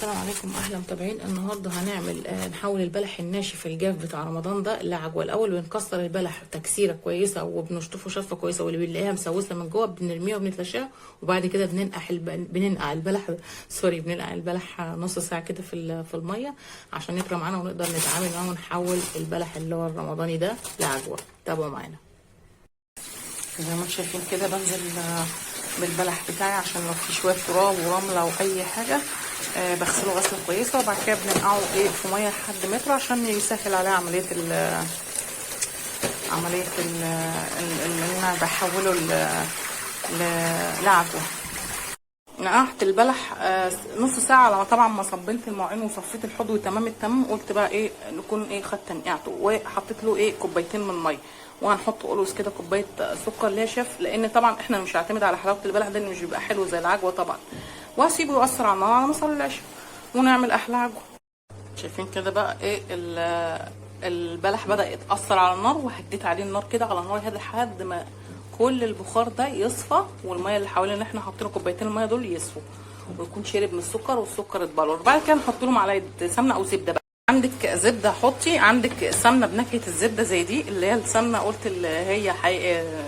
السلام عليكم اهلا متابعين. النهارده هنعمل نحول البلح الناشف الجاف بتاع رمضان ده لعجوه. الاول بنكسر البلح تكسيره كويسة وبنشطفه شطفه كويسة، واللي بنلاقيها مسوسه من جوه بنرميها وبنتلاشاها، وبعد كده بننقع البلح sorry بننقع البلح نص ساعة كده في المية عشان يطرى معانا ونقدر نتعامل معاه ونحول البلح اللي هو الرمضاني ده لعجوه. تابعوا معانا. زي ما انتم شايفين كده بنزل بالبلح بتاعي عشان لو في شوية تراب ورمله او اي حاجة بغسله غسله كويسة، وبعد كده بننقعه ايه في مية لحد متر عشان يسهل عليه عملية ال ان انا بحوله لعجوه. نقعت البلح نص ساعة لما طبعا ما صبنت المواعين وصفيت الحوض وتمام التمام. قلت بقى ايه نكون ايه خدت تنقعته، وحطيت له ايه كوبايتين من مية، وهنحط قلوس كده كوباية سكر ناشف، لان طبعا احنا مش هنعتمد على حلاوة البلح ده اللي مش بيبقى حلو زي العجوه طبعا. وهسيبه يقصر على النار على ما اصلي العشاء ونعمل احلى عجوه. شايفين كده بقى ايه البلح بدا يتاثر على النار، وهديت عليه النار كده على نار هادية لحد ما كل البخار ده يصفى، والمية اللي حوالين اللي احنا حاطينه كوبايتين المية دول يصفوا، ويكون شرب من السكر والسكر اتبلور. بعد كده نحط له معلقه سمنه او زبدة بقى. عندك زبدة حطي، عندك سمنه بنكهه الزبدة زي دي اللي هي السمنة قلت اللي هي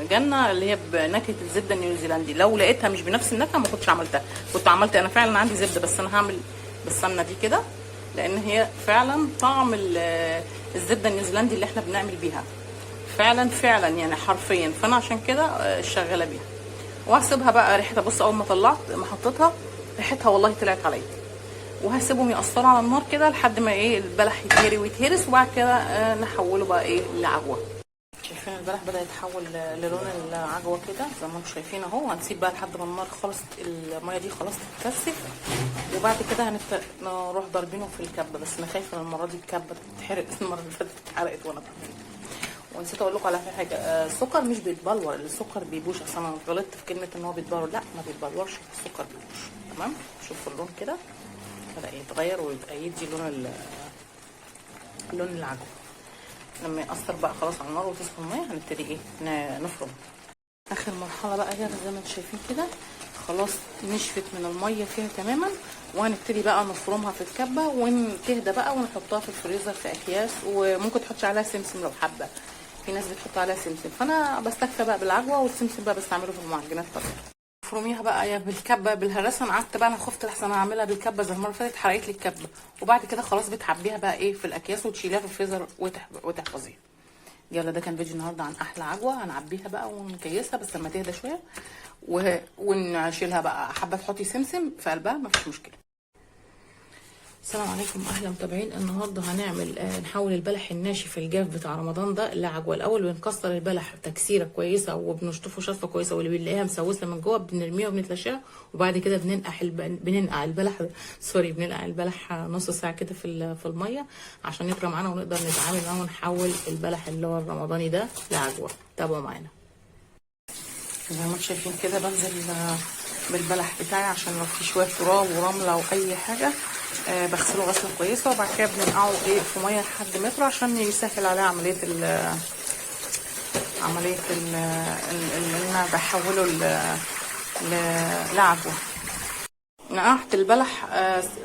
جنة اللي هي بنكهه الزبدة النيوزيلندي. لو لقيتها مش بنفس النكهة ما كنتش عملتها، كنت عملت انا فعلا عندي زبدة، بس انا هعمل بالسمنه دي كده لان هي فعلا طعم الزبدة النيوزيلندي اللي احنا بنعمل بيها فعلا فعلا يعني حرفيا، فانا عشان كده شغالة بيها. وهسيبها بقى ريحتها، بص اول ما طلعت ما حطيتها ريحتها والله طلعت عليا. وهسيبهم يقصروا على النار كده لحد ما ايه البلح يتهري ويتهرس، وبعد كده نحوله بقى ايه لعجوه. شايفين البلح بدا يتحول للون العجوه كده زي ما انتم شايفين اهو. هنسيب بقى لحد ما النار خالص المية دي خلاص تتكثف، وبعد كده نروح ضاربينه في الكبه. بس انا خايفة المرة دي الكبه تتحرق، المرة اللي فاتت اتحرقت وانا بعمل. ونسيت اقول لكم على حاجة، السكر مش بيتبلور، السكر بيبوش. اصل انا غلطت في كلمة ان هو بيتبلور، لا ما بيتبلورش، السكر بيبوش. تمام، شوفوا اللون كده بدا يتغير ويبقى يدي لون لون العجوه. لما يأثر بقى خلاص على النار وتسخن المية هنبتدي ايه نفرم. اخر مرحلة بقى هي زي ما انتم شايفين كده خلاص نشفت من المية فيها تماما، وهنبتدي بقى نفرمها في الكبه وتهدى بقى، ونحطها في الفريزر في اكياس. وممكن تحطي عليها سمسم لو حابة، في ناس بتحط عليها سمسم، فانا بستكفى بقى بالعجوه، والسمسم بقى بستعمله في المعجنات طبعا. افرميها بقى يا بالكبه بالهرسه. انا قعدت بقى انا خفت لحسن انا اعملها بالكبه زي المرة اللي فاتت حرقت لي الكبه. وبعد كده خلاص بتعبيها بقى ايه في الاكياس وتشيليها في الفريزر وتحفظيها. يلا ده كان فيديو النهارده عن احلى عجوه. هنعبيها بقى ونكيسها بس لما تهدى شوية ونشيلها بقى. حابة تحطي سمسم في قلبها مفيش مشكلة. السلام عليكم اهلا متابعين. النهارده هنعمل نحول البلح الناشف الجاف بتاع رمضان ده لعجوه. الاول بنكسر البلح تكسيره كويسة وبنشطفه شطفه كويسة، واللي بنلاقيها مسوسه من جوه بنرميها وبنتلاشاها، وبعد كده بننقع البلح sorry بننقع البلح نص ساعة كده في المية عشان يطرى معانا ونقدر نتعامل معاه ونحول البلح اللي هو الرمضاني ده لعجوه. تابعوا معانا. زي ما انتم شايفين كده بنزل بالبلح بتاعي عشان لو في شوية تراب ورمله او اي حاجة بغسله غسله كويسة، وبعد كده بننقعه ايه في مية لحد متر عشان يسهل عليه عملية ان انا بحوله لعجوه. نقعت البلح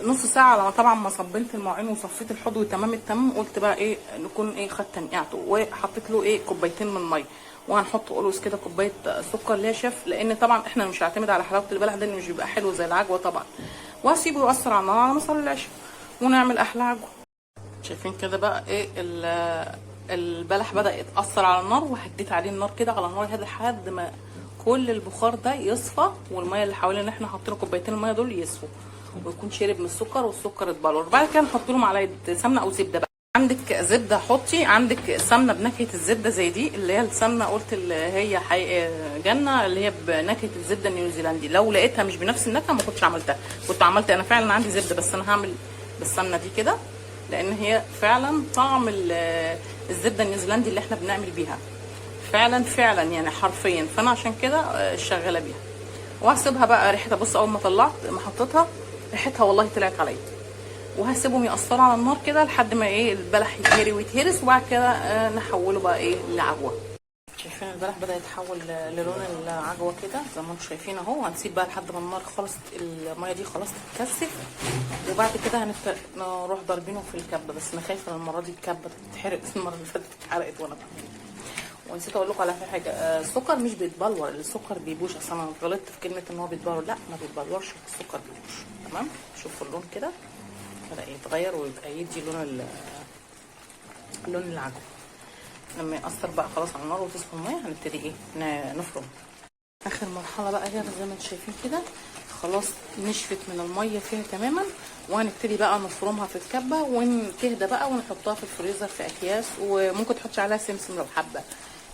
نص ساعة لما طبعا ما صبنت المواعين وصفيت الحوض وتمام التمام. قلت بقى ايه نكون ايه خدت تنقعته، وحطيت له ايه كوبايتين من مية، وهنحط قلوس كده كوباية سكر ناشف، لان طبعا احنا مش هنعتمد على حلاوة البلح ده اللي مش بيبقى حلو زي العجوه طبعا. وهسيبه يقصر على النار على ما اصلي العشاء ونعمل احلى عجوه. شايفين كده بقى ايه البلح بدا يتاثر على النار، وهديت عليه النار كده على نار هادية لحد ما كل البخار ده يصفى، والمية اللي حوالين اللي احنا حاطينه كوبايتين المية دول يصفوا، ويكون شرب من السكر والسكر اتبلور. بعد كده نحط له معلقه سمنه او زبدة بقى. عندك زبدة حطي، عندك سمنه بنكهه الزبدة زي دي اللي هي السمنة قلت اللي هي جنة اللي هي بنكهه الزبدة النيوزيلندي. لو لقيتها مش بنفس النكهة ما كنتش عملتها، كنت عملت انا فعلا عندي زبدة، بس انا هعمل بالسمنه دي كده لان هي فعلا طعم الزبدة النيوزيلندي اللي احنا بنعمل بيها فعلا فعلا يعني حرفيا، فانا عشان كده شغالة بيها. وهسيبها بقى ريحتها، بص اول ما طلعت ما حطيتها ريحتها والله طلعت عليا. وهسيبهم يقصروا على النار كده لحد ما ايه البلح يتهري ويتهرس، وبعد كده نحوله بقى ايه لعجوه. شايفين البلح بدأ يتحول للون العجوة كده زي ما انتم شايفين اهو. هنسيب بقى لحد ما النار خالص المية دي خلاص تتكثف، وبعد كده نروح ضاربينه في الكبه. بس انا خايفة المرة دي الكبه تتحرق، المرة اللي فاتت اتحرقت وانا بعمل. ونسيت اقول لكم على حاجة، السكر مش بيتبلور، السكر بيبوش. اصلا انا غلطت في كلمة ان هو بيتبلور، لا ما بيتبلورش، السكر بيبوش. تمام، شوفوا اللون كده بدا يتغير ويبقى يدي لون لون العجوه. لما يأثر بقى خلاص على النار وتسخن المية هنبتدي ايه نفرم. اخر مرحلة بقى هي زي ما انتم شايفين كده خلاص نشفت من المية فيها تماما، وهنبتدي بقى نفرمها في الكبه وتهدى بقى ونحطها في الفريزر في اكياس. وممكن تحطي عليها سمسم لو حابة،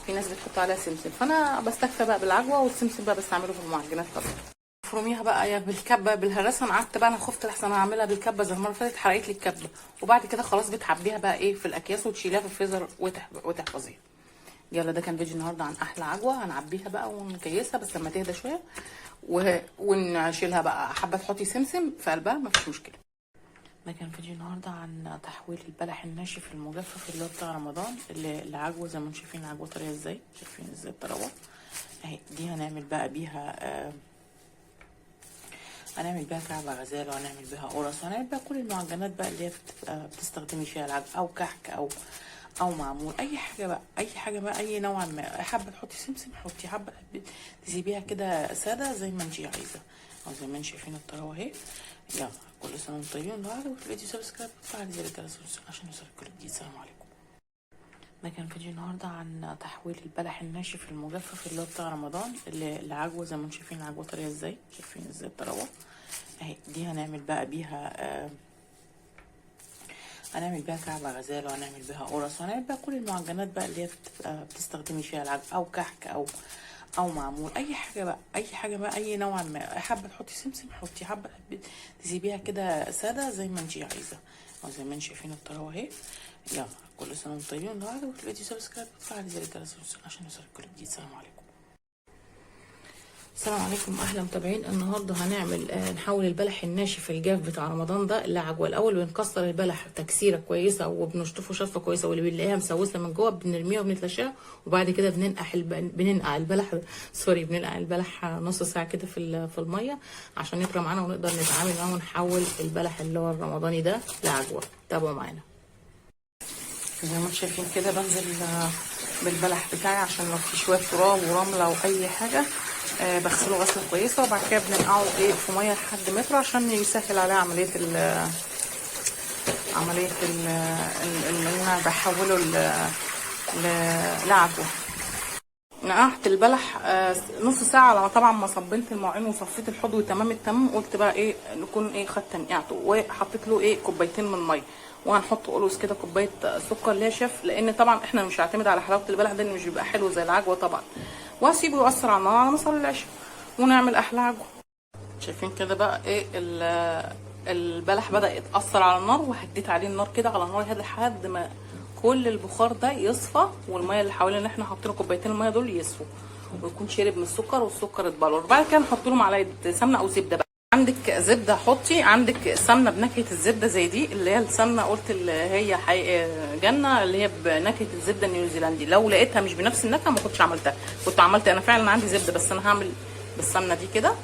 في ناس بتحط عليها سمسم، فانا بستكفى بقى بالعجوه والسمسم بقى بستعمله في المعجنات. طبعا افرميها بقى يا بالكبه بالهرسه. انا قعدت بقى، انا خفت لحسن انا اعملها بالكبه زي المرة اللي فاتت حرقت لي الكبه. وبعد كده خلاص بتعبيها بقى ايه في الاكياس وتشيليها في الفريزر وتحفظيها. يلا ده كان فيديو النهارده عن احلى عجوه. هنعبيها بقى ونكيسها بس لما تهدى شوية ونشيلها بقى. حابة تحطي سمسم في قلبها مفيش مشكلة. ده كان فيديو النهارده عن تحويل البلح الناشف المجفف اللي هو بتاع رمضان لعجوه. زي ما انتم شايفين العجوه طرية ازاي، شايفين ازاي الطراوه اهي. دي هنعمل بقى بيها هنعمل بيها كعبة غزالة، وهنعمل بيها قرص، وهنعمل بيها كل المعجنات بقى اللي هي بتبقى بتستخدمي فيها العجوة، او كحك او معمول، اي حاجة بقى، اي حاجة بقى، اي نوع ما. حابة تحطي سمسم حطي، حابة تسيبيها كده ساده زي ما انتي عايزه، او زي ما انتم شايفين الطراوه اهي. يلا كل سنة وانتم طيبين. لو عجبك الفيديو subscribe وتفعل زر الجرس عشان يوصلك كل جديد. السلام عليكم. ده كان فيديو النهارده عن تحويل البلح الناشف المجفف اللي هو بتاع رمضان لعجوه. زي ما انتم شايفين العجوه طرية ازاي، شايفين ازاي الطراوه اهي. دي هنعمل بقى بيها هنعمل بيها كعبة غزالة، وهنعمل بيها قرص، وهنعمل بيها كل المعجنات بقى اللي هي بتبقى بتستخدمي فيها العجوة، او كحك او معمول، اي حاجة بقى، اي حاجة بقى، اي نوع ما. حابة تحطي سمسم حطي، حابة تسيبيها كده ساده زي ما انتي عايزه، او زي ما انتم شايفين الطراوه اهي. يلا كل سنة وانتم طيبين. لو عجبك الفيديو subscribe وتفعل زر الجرس عشان يوصلك كل جديد. السلام عليكم. السلام عليكم اهلا متابعين. النهارده هنعمل نحول البلح الناشف الجاف بتاع رمضان ده لعجوه. الاول بنكسر البلح تكسيره كويسة وبنشطفه شطفه كويسة، واللي بنلاقيها مسوسه من جوه بنرميها وبنتلاشاها، وبعد كده بننقع البلح بننقع البلح نص ساعة كده في المية عشان يطرى معانا ونقدر نتعامل معاه ونحول البلح اللي هو الرمضاني ده لعجوه. تابعوا معانا. زي ما انتم شايفين كده بنزل بالبلح بتاعي عشان لو في شوية تراب ورمله واي حاجة بغسله غسله كويسة، وبعد كده بننقعه ايه في مية لحد متر عشان يسهل عليها عملية ال عملية ال اللي انا بحوله لعجوه. نقعت البلح نص ساعة على طبعا ما صبنت المواعين وصفيت الحوض وتمام التمام. قلت بقى ايه نكون ايه خدت تنقعته، وحطيت له ايه كوبايتين من المية، وهنحط قلوس كده كوباية سكر ناشف، لان طبعا احنا مش هنعتمد على حلاوة البلح ده، انه مش بيبقى حلو زي العجوه طبعا. وهسيبه يقصر على النار على ما اصلي العشاء ونعمل احلى عجوه. شايفين كده بقى ايه البلح بدا يتاثر على النار، وهديت عليه النار كده على نار هادية لحد ما كل البخار ده يصفى، والمية اللي حوالين اللي احنا حاطينه كوبايتين المية دول يصفوا، ويكون شرب من السكر والسكر اتبلور. بعد كده نحط له معلقه سمنه او زبدة بقى. عندك زبدة حطي، عندك سمنه بنكهه الزبدة زي دي اللي هي السمنة قلت اللي هي جنة اللي هي بنكهه الزبدة النيوزيلندي. لو لقيتها مش بنفس النكهة ما كنتش عملتها، كنت عملت انا فعلا عندي زبدة، بس انا هعمل بالسمنه دي كده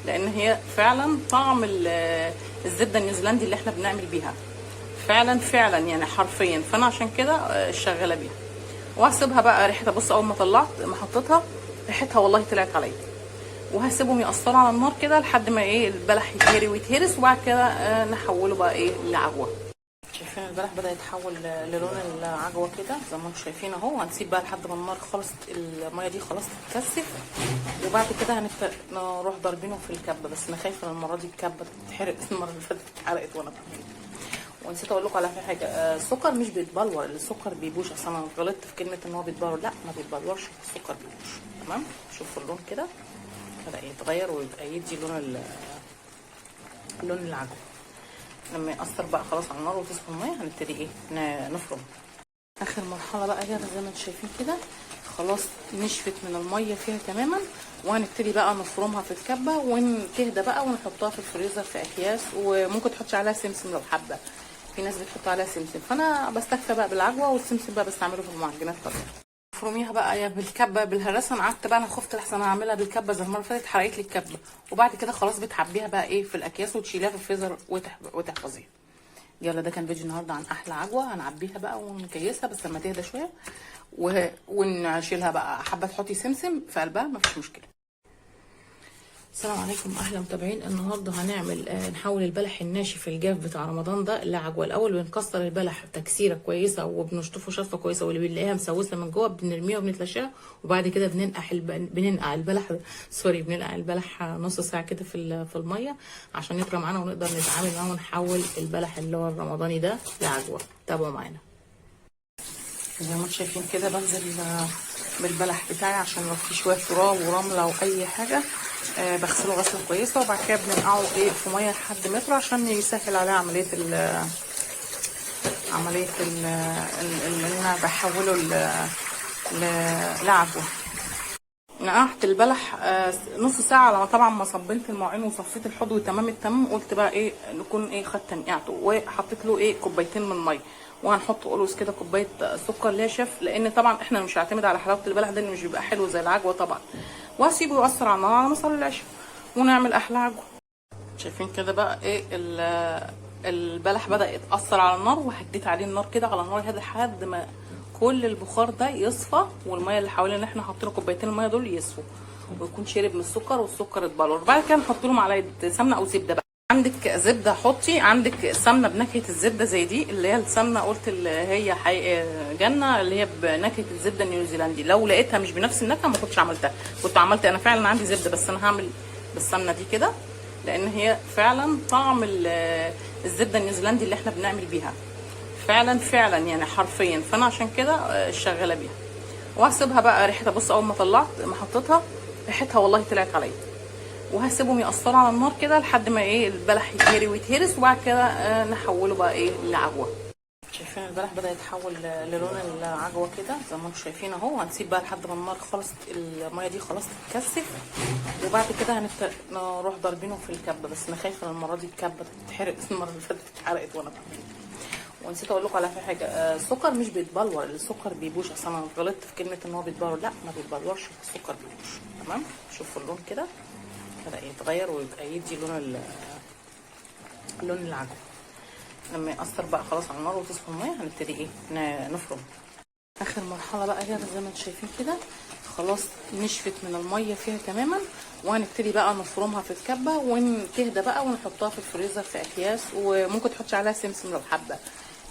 لان هي فعلا طعم الزبدة النيوزيلندي اللي احنا بنعمل بيها فعلا فعلا يعني حرفيا، فانا عشان كده شغالة بيها. وهسيبها بقى ريحتها، بص اول ما طلعت ما حطيتها ريحتها والله طلعت عليا. وهسيبهم يقصروا على النار كده لحد ما ايه البلح يتهري ويتهرس، وبعد كده نحوله بقى ايه لعجوه. شايفين البلح بدا يتحول للون العجوه كده زي ما انتم شايفين اهو. هنسيب بقى لحد ما النار خالص المية دي خلاص تتكثف، وبعد كده نروح ضاربينه في الكبه. بس انا خايفة المرة دي الكبه تتحرق، المرة اللي فاتت اتحرقت وانا بعمل. ونسيت اقول لكم على حاجة، السكر مش بيتبلور، السكر بيبوش. اصلا انا غلطت في كلمة ان هو بيتبلور، لا ما بيتبلورش، السكر بيبوش. تمام، شوفوا اللون كده بدا يتغير ويبقى يدي لون لون العجوه. لما يقصر بقى خلاص على النار وتسخن المية هنبتدي ايه نفرم. اخر مرحلة بقى هي زي ما انتم شايفين كده خلاص نشفت من المية فيها تماما، وهنبتدي بقى نفرمها في الكبه وتهدى بقى ونحطها في الفريزر في اكياس. وممكن تحطي عليها سمسم لو حابة، في ناس بتحط عليها سمسم، فانا بستكفى بقى بالعجوه والسمسم بقى بستعمله في المعجنات طبعا. افرميها بقى يا بالكبه بالهراسه. انا قعدت بقى، انا خفت لحسن انا اعملها بالكبه زي المرة اللي فاتت حرقت لي الكبه. وبعد كده خلاص بتعبيها بقى ايه في الاكياس وتشيليها في الفريزر وتحفظيها. يلا ده كان فيديو النهارده عن احلى عجوه. هنعبيها بقى ونكيسها بس لما تهدى شوية ونشيلها بقى. حابة تحطي سمسم في قلبها مفيش مشكلة. السلام عليكم اهلا متابعين. النهارده هنعمل نحول البلح الناشف الجاف بتاع رمضان ده لعجوه. الاول بنكسر البلح تكسيره كويسة وبنشطفه شطفه كويسة، واللي بنلاقيها مسوسه من جوه بنرميها وبنتلاشاها. وبعد كده بننقع البلح، sorry، بننقع البلح نص ساعة كده في المية عشان يطرى معانا ونقدر نتعامل معاه ونحول البلح اللي هو الرمضاني ده لعجوه. تابعوا معانا. زي ما انتم شايفين كده بنزل بالبلح بتاعي عشان لو في شوية تراب ورمله او اي حاجة، بغسله غسله كويسة، وبعد كده بننقعه ايه في مية لحد ما يطرى عشان يسهل عليها عملية ال ان انا بحوله لعجوه. نقعت البلح نص ساعة على طبعا ما صبنت المواعين وصفيت الحوض وتمام التمام. قلت بقى ايه نكون ايه خدت تنقعته، وحطيت له ايه كوبايتين من مية، وهنحط قلوس كده كوباية سكر ناشف، لان طبعا احنا مش هنعتمد على حلاوة البلح ده اللي مش بيبقى حلو زي العجوه طبعا. وهسيبه يقصر على النار على ما اصلي العشاء ونعمل احلى عجوه. شايفين كده بقى ايه البلح بدأ يتأثر على النار، وهديت عليه النار كده على نار هادية لحد ما كل البخار ده يصفى، والمية اللي حوالين اللي احنا حاطينه كوبايتين المية دول يصفوا، ويكون شرب من السكر والسكر اتبلور. بعد كده نحط له معلقه سمنه او زبدة بقى. عندك زبدة حطي، عندك سمنه بنكهه الزبدة زي دي اللي هي السمنة قلت اللي هي جنة اللي هي بنكهه الزبدة النيوزيلندي. لو لقيتها مش بنفس النكهة ما كنتش عملتها، كنت عملت انا فعلا عندي زبدة، بس انا هعمل بالسمنه دي كده لان هي فعلا طعم الزبدة النيوزيلندي اللي احنا بنعمل بيها فعلا فعلا يعني حرفيا، فانا عشان كده شغالة بيها. وهسيبها بقى ريحتها، بص اول ما طلعت ما حطيتها ريحتها والله طلعت عليا. وهسيبهم يقصروا على النار كده لحد ما ايه البلح يتهري ويتهرس، وبعد كده نحوله بقى ايه لعجوه. شايفين البلح بدا يتحول للون العجوه كده زي ما انتم شايفين اهو. هنسيب بقى لحد ما النار خالص المية دي خلاص تتكثف، وبعد كده نروح ضاربينه في الكبه. بس انا خايفة المرة دي الكبه تتحرق، المرة اللي فاتت اتحرقت وانا بعمل. ونسيت اقول لكم على حاجة، السكر مش بيتبلور، السكر بيبوش. اصلا انا غلطت في كلمة ان هو بيتبلور، لا ما بيتبلورش، السكر بيبوش. تمام، شوفوا اللون كده بدا يتغير ويبقى يدي لون لون العجوه. لما يأثر بقى خلاص على النار وتصفى المية هنبتدي ايه نفرم. اخر مرحلة بقى هي زي ما انتم شايفين كده خلاص نشفت من المية فيها تماما، وهنبتدي بقى نفرمها في الكبه وتهدى بقى ونحطها في الفريزر في اكياس. وممكن تحطي عليها سمسم لو حابة،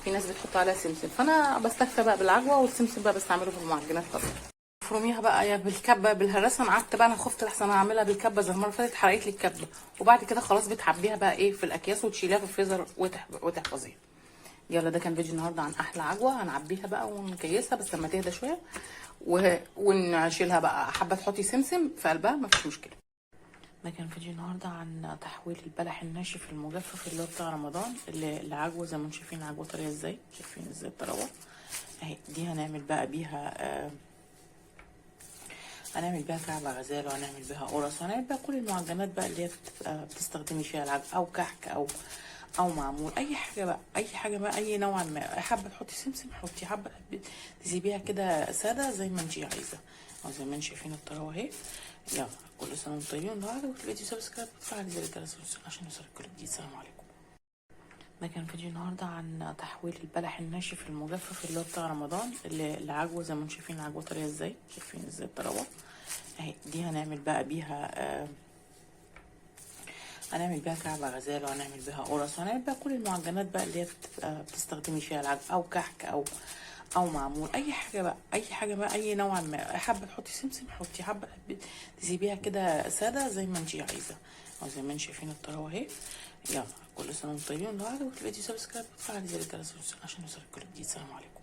في ناس بتحط عليها سمسم، فانا بستكفى بقى بالعجوه، والسمسم بقى بستعمله في المعجنات طبعا. افرميها بقى يا بالكبه بالهراسه. انا قعدت بقى، انا خفت لحسن انا اعملها بالكبه زي المرة اللي فاتت حرقت لي الكبه. وبعد كده خلاص بتعبيها بقى ايه في الاكياس وتشيليها في الفريزر وتحفظيها. يلا ده كان فيديو النهارده عن احلى عجوه. هنعبيها بقى ونكيسها بس لما تهدى شوية ونشيلها بقى. حابة تحطي سمسم في قلبها مفيش مشكلة. ده كان فيديو النهارده عن تحويل البلح الناشف المجفف اللي هو بتاع رمضان لعجوه. زي ما انتم شايفين العجوه طرية ازاي، شايفين ازاي الطراوه اهي. دي هنعمل بقى بيها هنعمل بيها كعب غزال، وهنعمل بيها قرص، وهنعمل بيها كل المعجنات بقى اللي هي بتبقى بتستخدمي فيها العجوه، او كحك او معمول، اي حاجة بقى، اي حاجة بقى، اي نوع ما. حابة تحطي سمسم حطي، حابة تسيبيها كده ساده زي ما انتي عايزه، او زي ما انتم شايفين الطراوه اهي. يلا كل سنة وانتم طيبين. لو عجبك الفيديو subscribe وتفعل زر الجرس عشان يوصلك كل جديد. السلام عليكم. ده كان فيديو النهارده عن تحويل البلح الناشف المجفف اللي هو بتاع رمضان لعجوه. زي ما انتم شايفين العجوه طرية ازاي، شايفين ازاي الطراوه اهي. دي هنعمل بقى بيها هنعمل بيها كعب غزال، وهنعمل بيها قرص، وهنعمل بيها كل المعجنات بقى اللي هي بتبقى بتستخدمي فيها العجوه، او كحك او معمول، اي حاجة بقى، اي حاجة بقى، اي نوع ما. حابة تحطي سمسم حطي، حابة تسيبيها كده ساده زي ما انتي عايزه، او زي ما انتم شايفين الطراوه اهي. يلا كل سنة وانتم طيبين. لو عجبك الفيديو subscribe وتفعل زر الجرس عشان يوصلك كل جديد. السلام عليكم.